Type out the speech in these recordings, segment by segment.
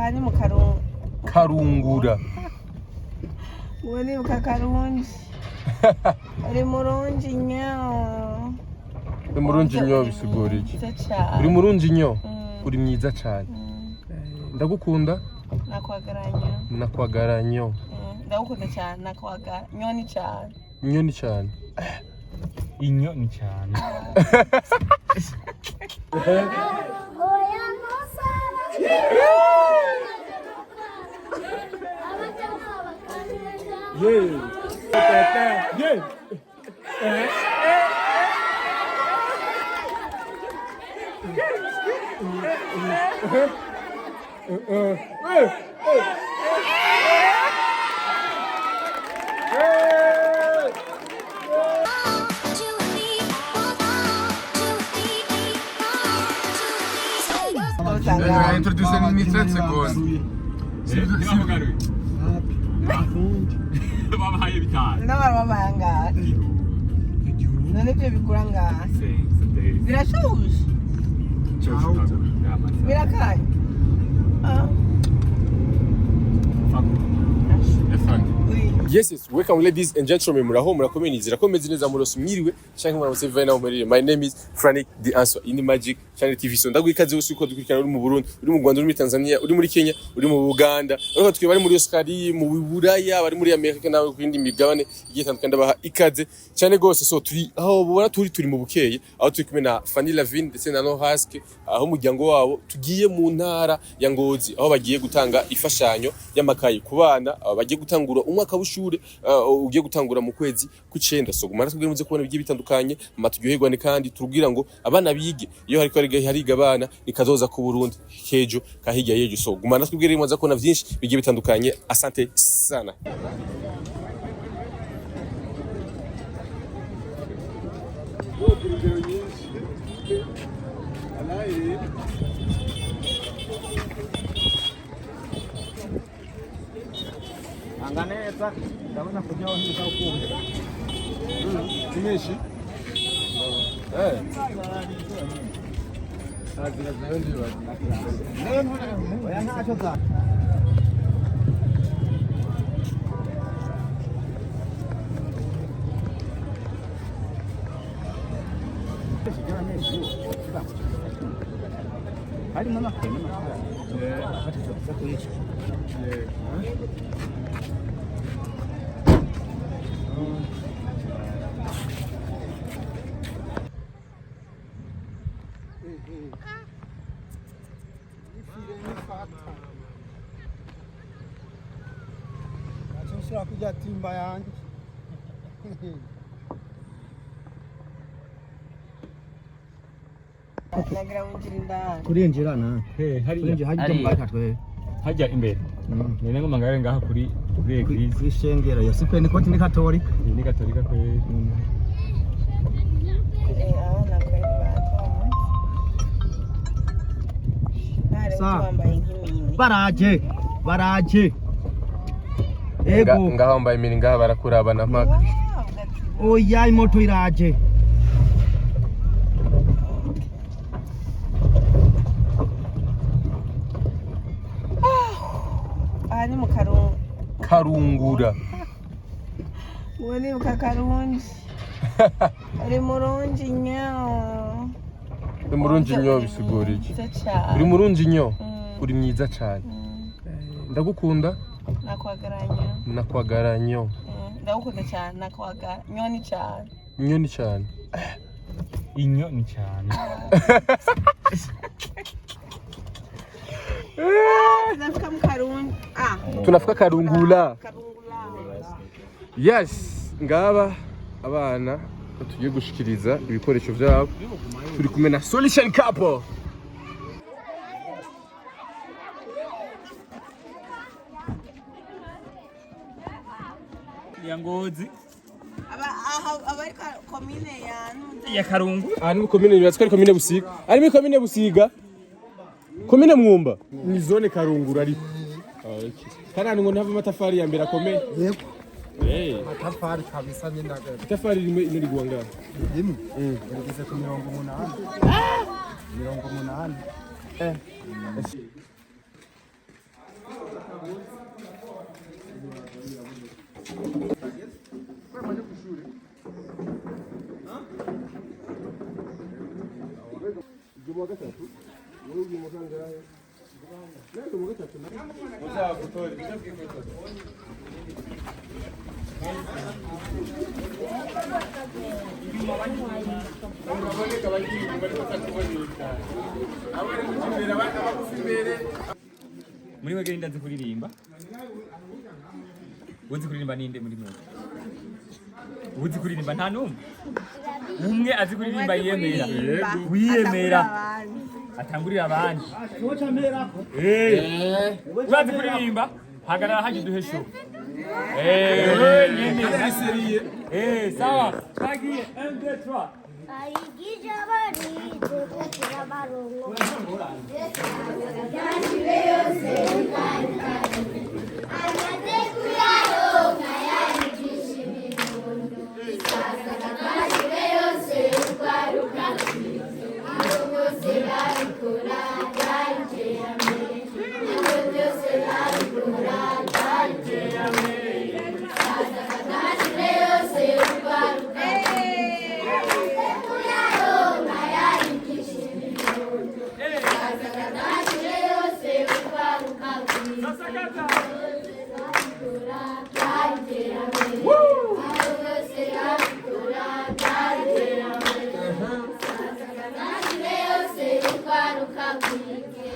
Aha ni mu Karungu. Karungura. Uwo nibuka Karungi. Uri murungi nyo. Uri murungi nyo bisigura iki? Mwiza cane. Uri murungi nyo. Mm. Uri mwiza cyane. Mm. Ndagukunda. Nakwagaranya. Nakwagara nyo. Ndagukunda cyane, nakwagara. Nyo ni cyane. Nyo ni cyane. Inyo ni cyane. Usanga Introduce ni 30 secondes. Ntibamugaruye. Babahaye bitanu. n'abantu babahangaha. None ibyo bigura ngaha. Birashushe. Birakanye. Ah. Oui. Yes, yes. Welcome ladies and gentlemen. Muraho murakomeye nizera ko meze neza murose mwiriwe canke muramutse bivaye naho muherereye. My name is Frank The Answer in Magic Channel TV. So ndaguha ikaze wose uko dukurikirana uri mu Burundi, uri mu Rwanda, uri muri Tanzania, uri muri Kenya, uri mu Buganda. Ariko twe bari muri Australia, mu Buraya, bari muri Amerika nawe ku yindi migabane igiye itandukanye ndabaha ikaze cyane gose. So turi aho mubona turi mu Bukeye, aho turi kumwe na Fanny Lavine ndetse na Nohaske, aho umuryango wabo tugiye mu ntara ya Ngozi, aho bagiye gutanga ifashanyo y'amakaye ku bana bagiye gutangura umwaka w'ishure ugiye gutangura mu kwezi kw'icenda. So gumana twebwe muze kubona ibigiye bitandukanye maturyoherwane kandi turubwira ngo abana bige iyo hariko hariga abana ni kazoza ku Burundi kejo kahirya yejo. So gumana twebwe rero muze kubona vyinshi bigiye bitandukanye. Asante sana. Anga neza ndabona kujyaho ntibizawukunda. Tumeshi Oya ntacyo za harimo amakaye n'amakaramu. Nshobora kujya timba yanjye. Nagira winjira indani. Kurinjira na Hariya kurinjira hajya mu baka twe hajya imbere. Nene ngo mangare ngaha kuri eglise. Kuri shengero ya sipe ni koti ni katolika. Iyi ni katolika kweli. Abana kweli batonze. Ntare Sa. wambaye nk'imini. Baraje baraje ego. Ngaho mbaye imini ngaha barakurabana mpaka. Wow, gati. Oya imoto iraje. Aha ni mu Karungu. Karungura. Uwo nibuka Karungi. Uri murungi nyo. Uri murungi nyo bisigura iki? Mwiza cane. Uri murungi nyo. Mm. Uri mwiza cyane. Mm. Ndagukunda. Nakwagaranya. Nakwagara nyo. Ndagukunda cyane, nakwagara. Nyo ni cyane. Nyo ni cyane. Inyo ni cyane. Tunafika mu Karungi. Ah. Tunafika Karungula. Karungula. Yes, ngaba abana tugiye gushikiriza ibikoresho byabo. Turi kumwe na Solution Couple. Ya Ngozi. Aba aha abari komine ya Ntunze. Ya Karungu. Aha ni komine yubatswe ari komine Busiga. Ari muri komine Busiga. Komine Mwumba. Ni zone Karungura ariko. Kandi ngo ntava amatafari ya mbere akomeye. Yego. Eh, Amatafari kabisa nyine. Itafari rimwe ino rigwa ngaho. Rimwe rigeze ku 80. 80. Mu wa gatatu, wowe ugiye mu kangahe? Nawe mu wa gatatu. Uraboneka abagiye inyuma ariko atakuboneka. Abari kuja imbere, abandi abagufi imbere. Muri mwebwe ninde azi kuririmba? Uzi kuririmba ninde muri mwebwe? Uzi kuririmba nta n'umwe? Umwe azi kuririmba yiyemera, wiyemera, atangurira abandi. Eh, urazi kuririmba? Hagarara hajya uduhe show. Eh, nyene eh, sawa, twagiye 1 2 3. Ayigisha barize kugira barongo. Amaze kuyaronka yarigisha ibibondo. Amashure yose urwaruka aho bose babikora ryari iterambere, aho byose babikora ryari iterambere. Amashure yose urwaruka amaze kuyaronka yarigisha ibibondo. Amashure yose urwaruka Sasa. Ryari iterambere, aho bose babikora ryari iterambere. Amashure yose urwaruka rwige.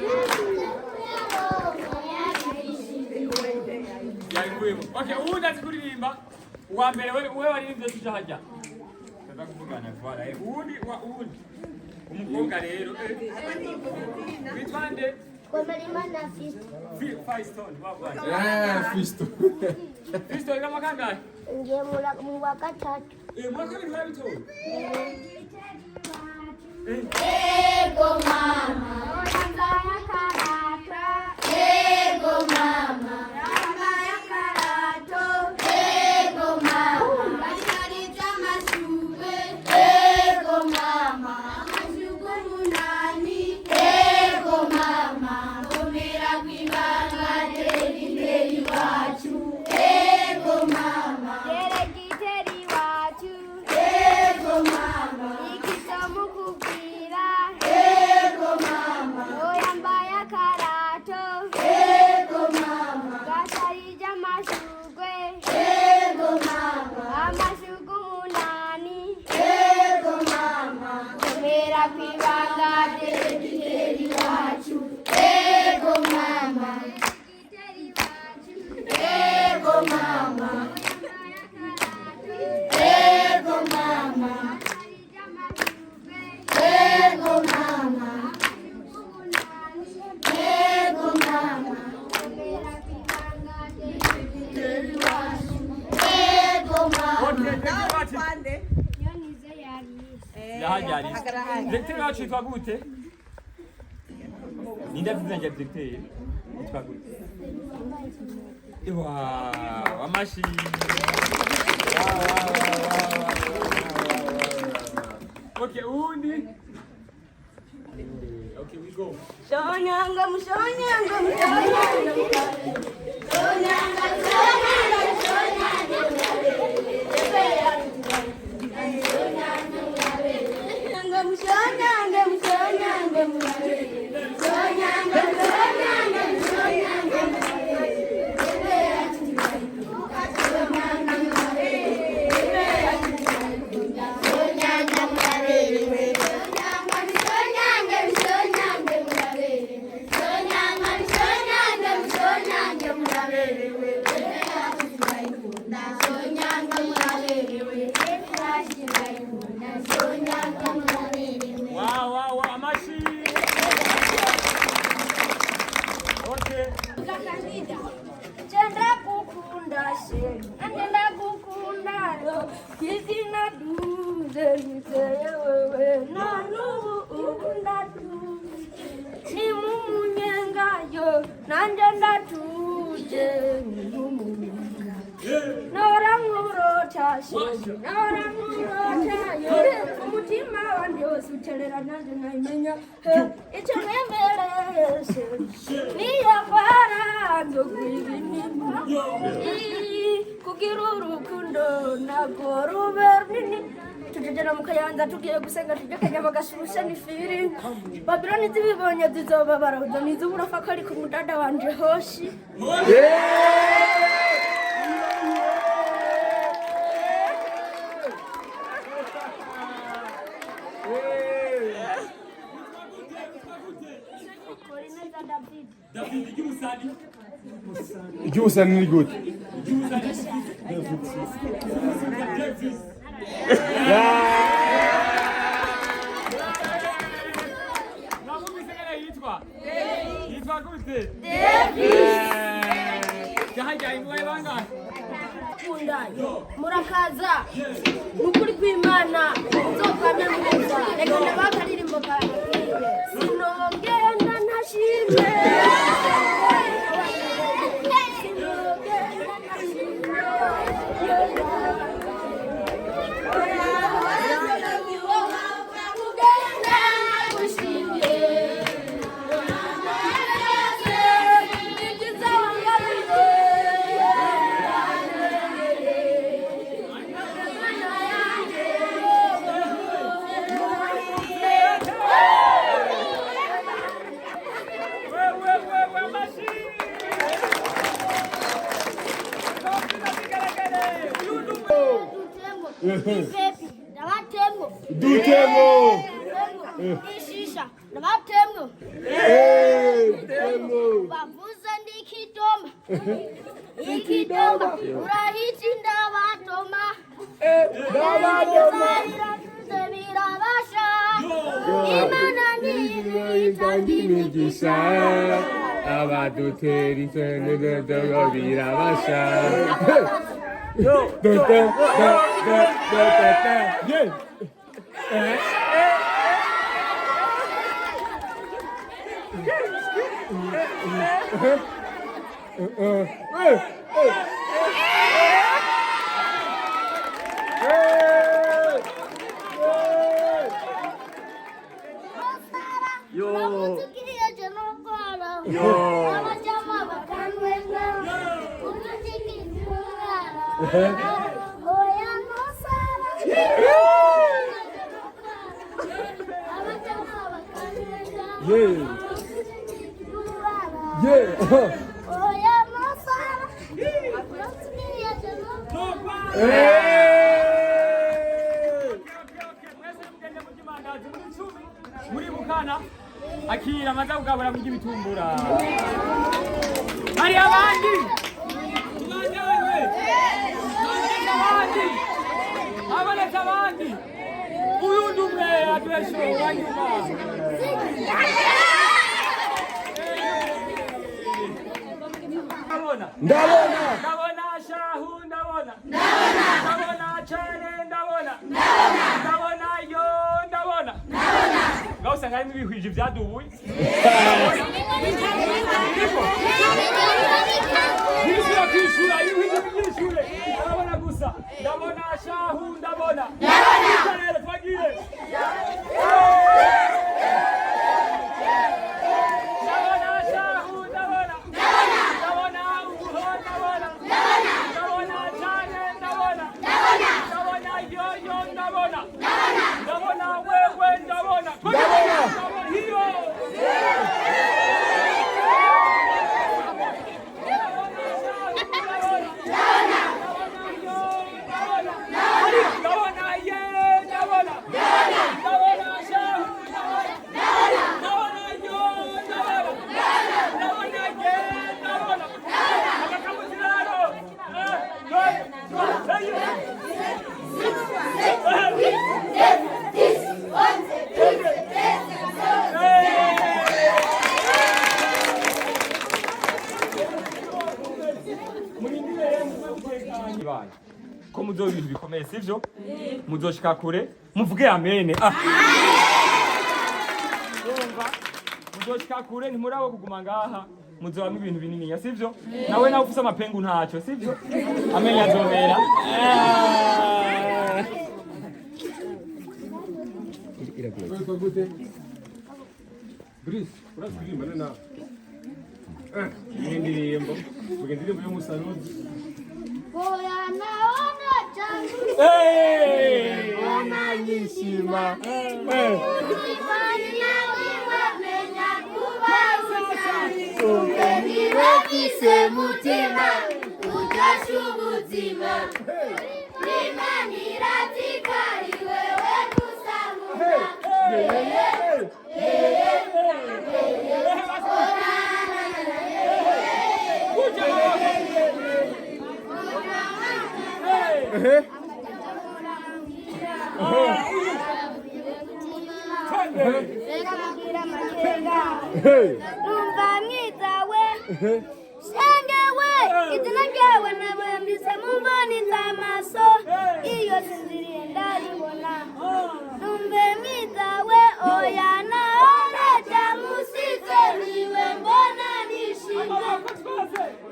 Yayikuyemo. Okay, uwundi azi kuririmba uwa mbere, we waririmbye, tuja hajya tuza kuvugana. Voilà, eh, uwundi wa uwundi umukobwa rero, eh, witwa nde? Komerimana Fisto. Fiston wagwaye. Eh, Fisto. Fiston, wiga mu kangahe? Ngiye mu wa gatatu. Eh, mu wa kabiri warabitoye. Ego mama, yambaye akarato. Ego mama, yambaye akarato. Ego mama, basharije amashugwe. Ego mama, amashugwe umunani. Ego mama, komera kw'ibanga teri iwacu. Ego mama, deregiteri iwacu. Ego mama, ikizomukubwira. Ego mama, oyambaye akarato. Ego mama, gasharije amashugwe. Ego mama, amashugwe umunani. Ego mama, komera kw'ibanga deregiteri iwacu. Ego mama, ego mama, ego mama, ego mama, ego mama, ego mama. Okay, directeur wacu. Kwande. Yahajya. Hagarara hajya. Directeur wacu yitwa gute? Ninde azi izina rya directeur? Yitwa gute? Wow, amashi. Wow. Okay, uwundi. Okay, we go. Shonyanga mushonyanga mushonyanga. Shonyanga, shonyanga, shonyanga, Shonyanga mushonyanga mushonyanga. shonyanga, shonyanga, shonyanga. Shonyanga muraberewe, shonyanga, shonyanga, shonyanga muraberewe, shonyanga, shonyanga, shonyanga muraberewe. Shonyanga muraberewe, shonyanga muraberewe. Wow, amashi. Okay. Chenda kukunda she, nenda kukunda yo, kizina duze nizeye wewe, na nubu ndatuje, ni mumunyenga yo, nanje ndatuje, ni mumunyenga. Nora nkurota she, nora nkurota yo, umutima wanje wose uterera nanje nayimenya, he, ico nemereye she, niyo kwara nzogwira intima. Kugira urukundo ntabwo rube runini. Tujejera mu Kayanza, tugiye gusenga, turya akanyama gashushe n'ifiri. Babiloni zibibonye zizobabara, nizubura ko ari ku mudada wanje hoshi. Korineza David. David iry'umusani. Iry'ubusani ni gute? David. Mwamwumvise ngene yitwa? Yitwa gute? David. Jahajya imwe bangahe? Kundayo murakaza nukuri kw'Imana nzokame mwumva. Reka ndabaha akaririmbo kanjye. Sinogenda ntashimye, sinogenda ntashimye. Kugenda nagushimye, ibyiza wangabiye. We we we we amashi. Kofi bigaragare. Uyu ni Ipepi ndabatemwo. Dutemo. Ishisha ndabatemwo. Dutemo. Bavuze ndikidoma ikidoma, urahiti ndabatoma. Ndabatoma. Iratuze birabasha. Imana Itanga imigisha, abadutera isoni birabasha. Do, do, do, do, do, do, do. Yeah. Uramutse no abajama bakanwenga ututikizurara. Oya nosara, abajama bakanwenga ututikizurara. Oya nosara, uramutse no Mwese mugende murya imandazi muri 10 muri bukana akira amaze kugabura murya ibitumbura. Hari abandi tubandanye, habonetse abandi, habonetse abandi. Uyundi umwe aduheshe uwanyuma. Ndabona. Ndabona. Ndabona shahu, ndabona. Ndabona cyane, ndabona. Ndabona yo, ndabona. Ngaho usanga harimo ibihwije byadubuye. Birimo. Ntibisubira kwishura, ibihwije bibyishure. Ndabona gusa. Ndabona shahu, ndabona. Ndabona. Rero twagiye. Ndabona shahu, ndabona. Ndabona ubuho, ndabona. Ndabona cyane, ndabona. Ndabona yoyo, ndabona. Ndabona wewe, ndabona. Ndabona. Ndabona hiyo. Ndabona ye, ndabona. Ndabona shahu, ndabona. Ndabona yo, ndabona. Ndabona ye, ndabona. Abakamuziraro. Eh, deux, trois, ça y est. Murindire muve mutekanye ko muzoba ibintu bikomeye, sivyo? Muzoshika kure, muvuge amene. Ah, urumva muzoshika kure, ntimurabo kuguma ngaha, muzobamwo ibintu bininiya, sivyo? Nawe nawe ufise amapengu ntacyo, sivyo? Amenyo azomera. Ah. Witwa gute? Brice, urazi kuririmba nawe? Iyi ndirimbo, vuga indirimbo y'umusaruzi. Oya naona changu. Hey! Ona. Mutima. Niwafise mutima utasha ubuzima Imana iratikari wewe gusa nkunda. Reka amakenga numva mwiza we shenge we izina ryawe nabambise mu mboni z'amaso iyo sinziriye ndaribona numve mwiza we oya nahoreja musize niwe mbona nishimye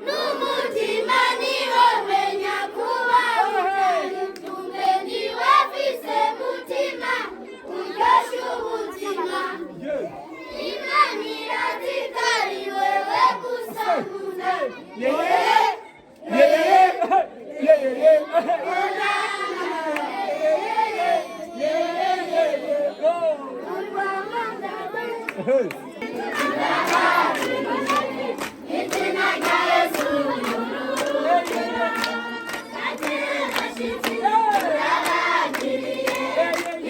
n'umutima niwo menya kuba utari numve niwe mfise mutima uryoshe ubuzima Imana iratikari wewe gusa nkunda. Izina rya Yesu turabakiriye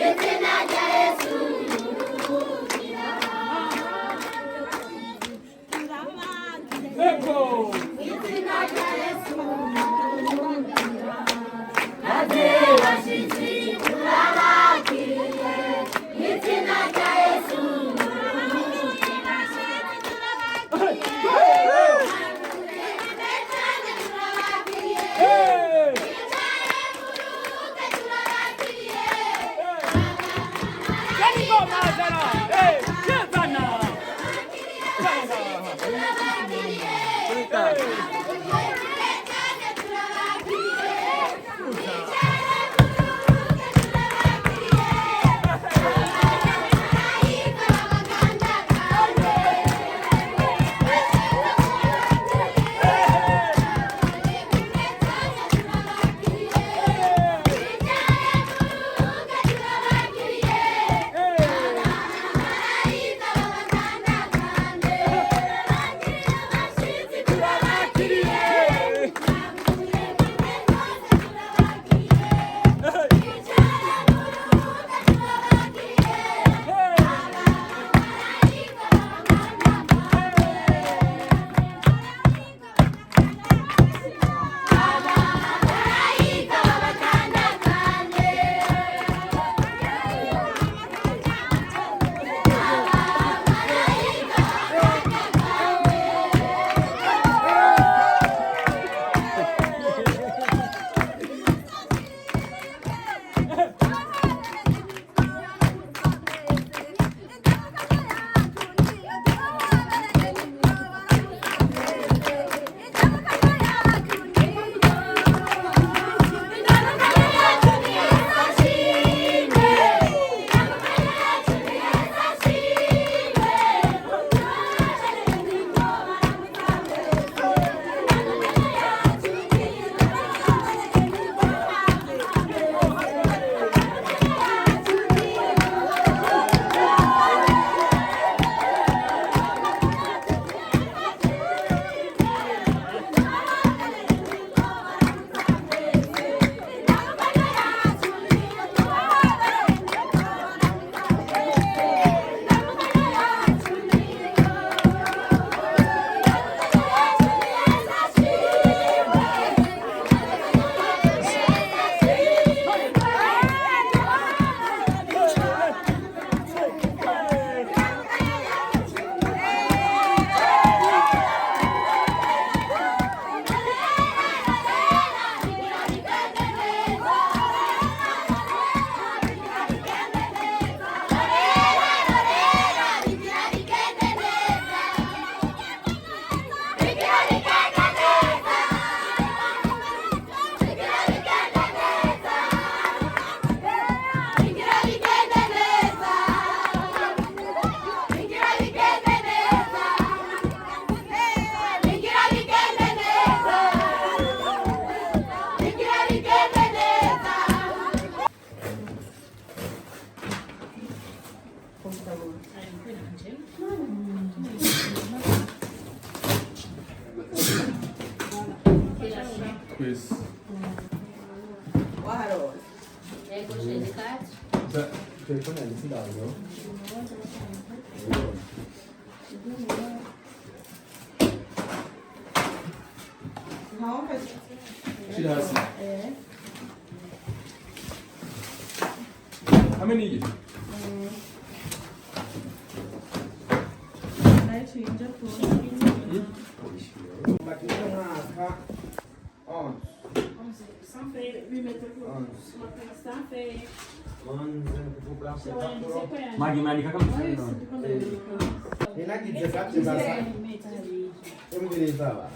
izina rya Yesu. Izina rya Yesu abashyitsi turabakiriye izina rya Yesu. Twese. Waharose. Yego chéri kati. Telefone yanjye sindazo. Shira hasi. Hamwe n'iyi. Mwaka 11. 11 kuvuga Magi mwandika kama msanii. Ninagize gace gasa. Umviriza ba.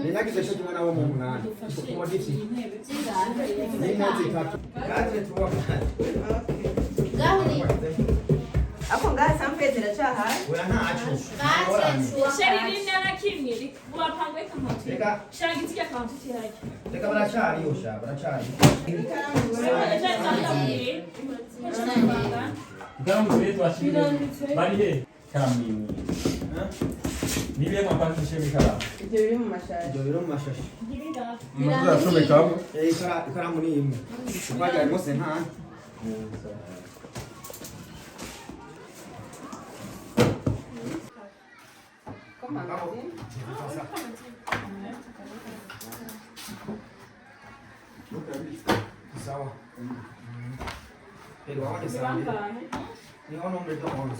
Ninagize cyo kimwe nabo mu munani. Kuma diki. Ninagize tatu. Gace tuwa. Gahuri. Ako ngaha sampe ziracahaye. Oya ntaco. Sheri rinda na kimwe wapangwe kamantu. Reka Shanga itika kamantu tihaki. reka baracari yosha baracari. Ikaramu zile twashimye. Bari he? Ikaramu imwe. Nibiye mwapanga kushima ikaramu. Ibyo biri mu mashashi. Ibyo biri mu mashashi. Muzashomekamo. Eh, ikaramu ni imwe. Twagira rwose nta. Sawa. Pero vamos a saber. Ni un hombre de 11.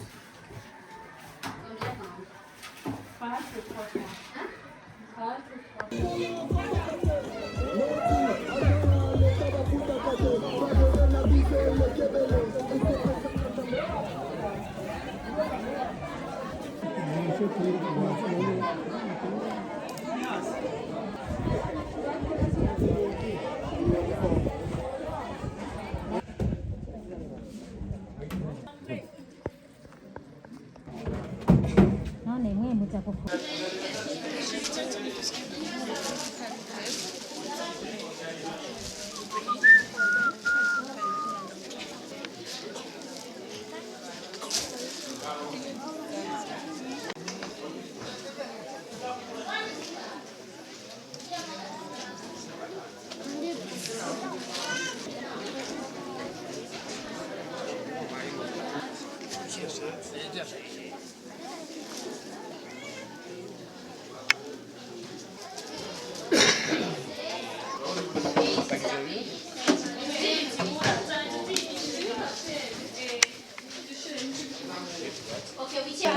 Okay, wichira.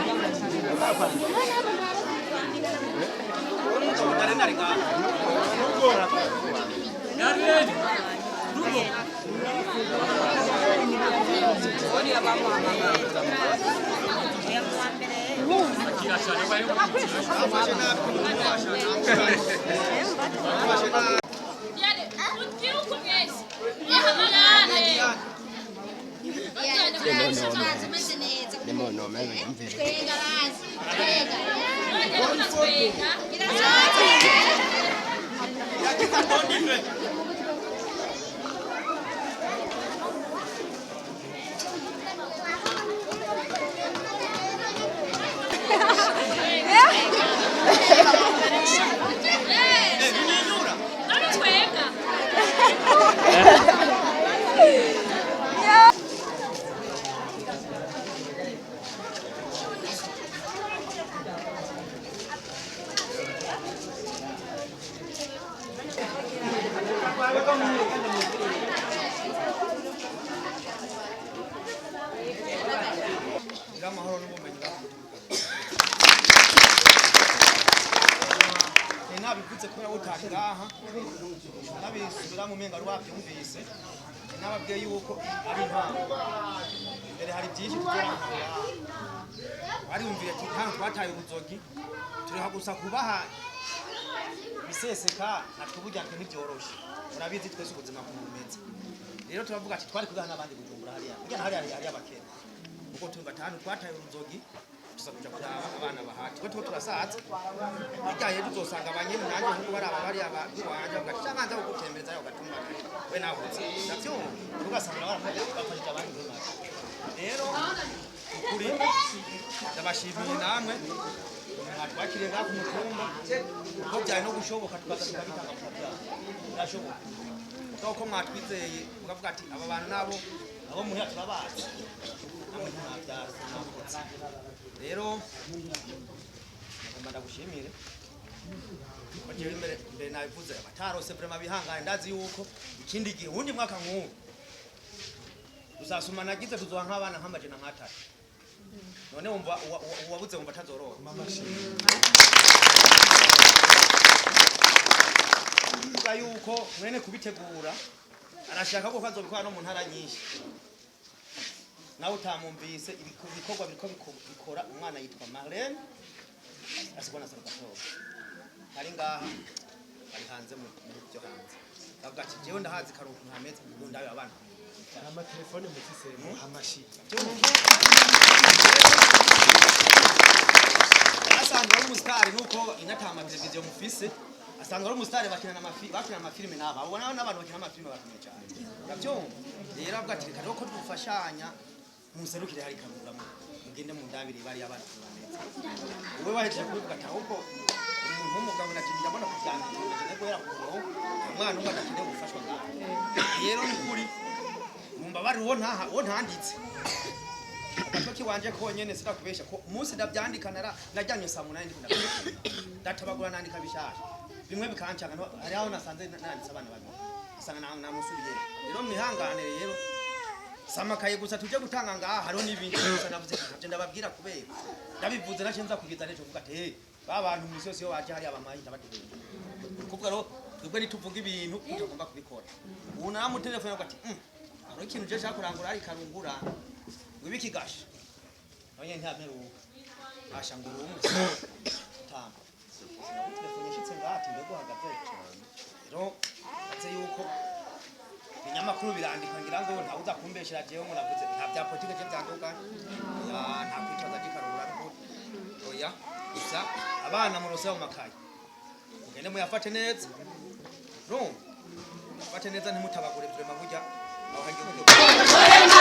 Amahoro n'ubumenyi. Nabivutse kubera utari ngaha nabisubira mu menga wabyumvise nababwiye yuko ari impamvu mbere hari byinshi tuzorangura bariyumvira ati hano twataye uruzogi turiha gusa kubaha biseseka natwe burya ntibyoroshe murabizi twese ubuzima bumeze rero turavuga ati twari kugaha n'abandi Bujumbura hariya burya hariya hari abakene ubwo tumva ati hano twataye uruzogi tuza kuja kuraba abana bahati twe tuko turasaza hirya rero tuzosanga abanyemunange nkuko bari aba bariya biwanje bavuga ati canka nza kugutembereza yo gatumba we nawe uzi ndavyumva ugasanga barafashije abandi muri make rero ukuri ndabashimiye namwe mwatwakiriye ngaha ku mutumba Ko byari no gushoboka tukaza tukabitanga mukabyara, birashoboka. Mugabo ko mwatwizeye mukavuga ati aba bantu nabo abo muhira turabazi, namwe ntimwabyara, mwakoze. Rero ngomba ndagushimire ko jewe mbere mbere nabivuze, abatarose vraiment bihangane. Ndazi yuko ikindi gihe, uwundi mwaka nk'ubu uzasuma nagize tuzoha nk'abana nk'300. None wumva uwabuze wumva atazorora. Kuvuga yuko mwene kubitegura arashaka ko azobikora no mu ntara nyinshi, nawe utamwumvise, ibikorwa biriko bikora umwana yitwa Marlene asigwa na Salvatore, ari ngaha, ari hanze mu bihugu byo hanze. Avuga ati jewe ndahazi kare ukuntu hameze, ubu ndabe abana. Amatelefone mufise amashi. Asanzwe ari umusitari, nuko inatama televiziyo mufise, asanzwe ari umusitari, bakina bakina amafilime n'aba ubona n'abantu bakina amafilime barakomeye cyane, urabyumva. Rero avuga ati reka rero ko dufashanya, muserukire hari Karura, mugende mu ndabire bari abana bameze. Wowe wahejeje kubivuga ati ahubwo umuntu w'umugabo naje ndabona kubyandika, ndaje guhera ku murongo, umwana umwe adakeneye gufashwa ngaho. Rero n'ukuri mumbabarire, uwo ntaha, uwo ntanditse agatwe kiwanje konyene, sinakubesha ko umunsi ndavyandika nara najyanye saa 8, ndiko ndavyandika, ndatabagura, nandika bishasha bimwe bikancanga. Hari aho nasanze nanditse abana babiri, asanga namusubiye. Rero mwihangane, rero samakaye gusa tuje gutanga ngaha, hariho n'ibindi gusa navuze ntabyo ndababwira kubera ndabivuze nace nza kugeza n'ejo kuvuga ati hey, ba bantu mu yose iyo baje hariya bamaye ndabaduhenda. Kuvuga rero twebwe ntituvuga ibintu tutagomba kubikora. Ubu naramutelefone avuga ati hariho ikintu je nshaka kurangura, ari karungura ngo ibiki gasha abanye ntiyameruka asha ngo urumwe tamba telefone yashitse ngaha ati mbega uhagaze. Rero aze yuko ibinyamakuru birandika, ngira ngo ntawe uza kumbeshera jewe ngo navuze nta bya politike je byanduka ya nta kwitwaza gikarura ko oya. Gusa abana murose mu makaye, mugende muyafate neza, urumva, mufate neza, ntimutabagure vraiment, burya aho hagiye.